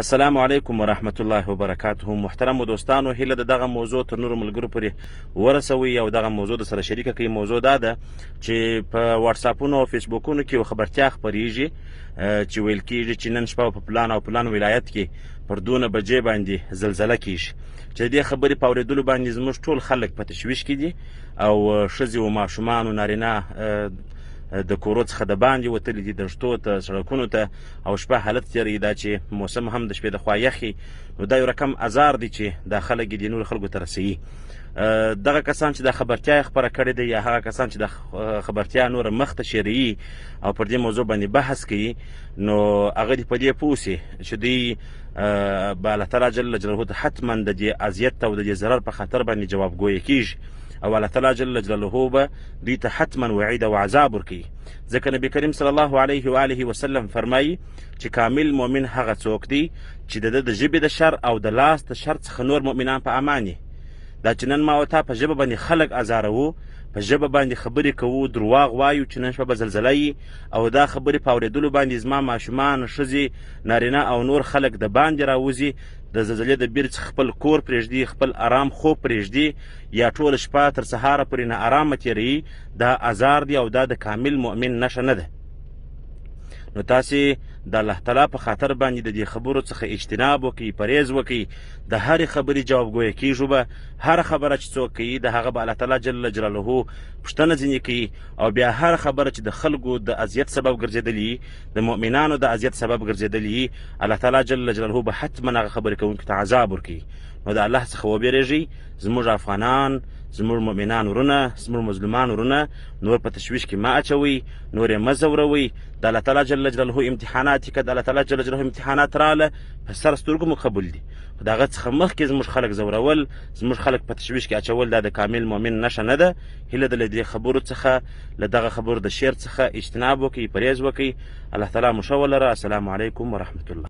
السلام علیکم ورحمت الله وبرکاته. محترمو دوستانو، هیله ده دغه موضوع تر نورو ملګرو پورې ورسوئ او دغه موضوع د سره شریکه کړئ. موضوع دا ده چې په واتساپونو او فیسبوکونو کې یو خبرتیا خپریږي چې ویل کیږي چې نن شپه په پلان او پلان ولایت کې پر دونه بجې باندې زلزله کیږي، چې د دې خبرې په اورېدلو باندې زموږ ټول خلک په تشویش کې دي او ښځې او ماشومان او نارینه د کورو څخه د باندې وتلي دي، دښتو ته، سړکونو ته، او شپه حالت تېروي. دا چې موسم هم د شپې د خوا یخي، نو دا یو رقم ازار دی چې دا خلک یې دې نورو خلکو ته رسوي. دغه کسان چې دا خبرتیا یې خپره کړې ده یا هغه کسان چې دا خبرتیا نوره مخته شیروي او پر دې موضوع باندې بحث کوي، نو هغه دې په دې پوه سي چې دوی به الله تعالی جل جلاله ته حتما د دې اذیت او د دې ضرر په خاطر باندې جوابګویه کیږي او الله تعالی جل جلاله به دوی ته حتما وعید او عذاب ورکوي. ځکه نبی کریم صلی الله علیه و آله وسلم فرمایي چې کامل مؤمن هغه څوک دی چې د ده د ژبې د شر او د لاس د شر څخه نور مؤمنان په امان دي. دا چې نن ما او تا په ژبه باندې خلک ازاروو، په ژبه باندې خبرې کوو، درواغ وایو چې نن شپه به زلزله یي، او دا خبرې په اورېدلو باندې زما ماشومان، ښځې، نارینه او نور خلک د باندې راوځي، د زلزلې د بیر څخه خپل کور پرېږدي، خپل ارام خوب پرېږدي، یا ټوله شپه تر سهاره پورې نا ارامه تېروي، دا ازار دی او دا د کامل مؤمن نښه نه ده. نو تاسې د الله تعالی په خاطر باندې د دې خبرو څخه اجتناب وکړئ، پرهیز وکړئ. د هرې خبرې جوابګویه کیږو به، هره خبره چې څوک کوي د هغه به الله تعالی جل جلاله پوښتنه ځینې کوي، او بیا هره خبره چې د خلکو د اذیت سبب ګرځېدلي، د مؤمنانو د اذیت سبب ګرځېدلي، الله تعالی جل جلاله به حتما هغه خبرې کوونکو ته عذاب ورکوي. نو د الله څخه وبېرېږئ. زموږ افغانان، زموږ مؤمنان ورونه، زموږ مظلومان ورونه نور په تشویش کې مه اچوئ، نور یې مه ځوروئ. د الله تعالی جل جلاله امتحانات که د الله تعالی جل جلاله امتحانات راله په سر سترګو مو قبول دي، خو د هغه څخه مخکې زموږ خلک ځورول، زموږ خلک په تشویش کې اچول، دا د کامل مؤمن نښه نه ده. هیله ده له دې خبرو څخه، له دغه خبرو د شعر څخه اجتناب وکړئ، پرهیز وکړئ. الله تعالی مو ښه ولره. السلام علیکم ورحمت الله.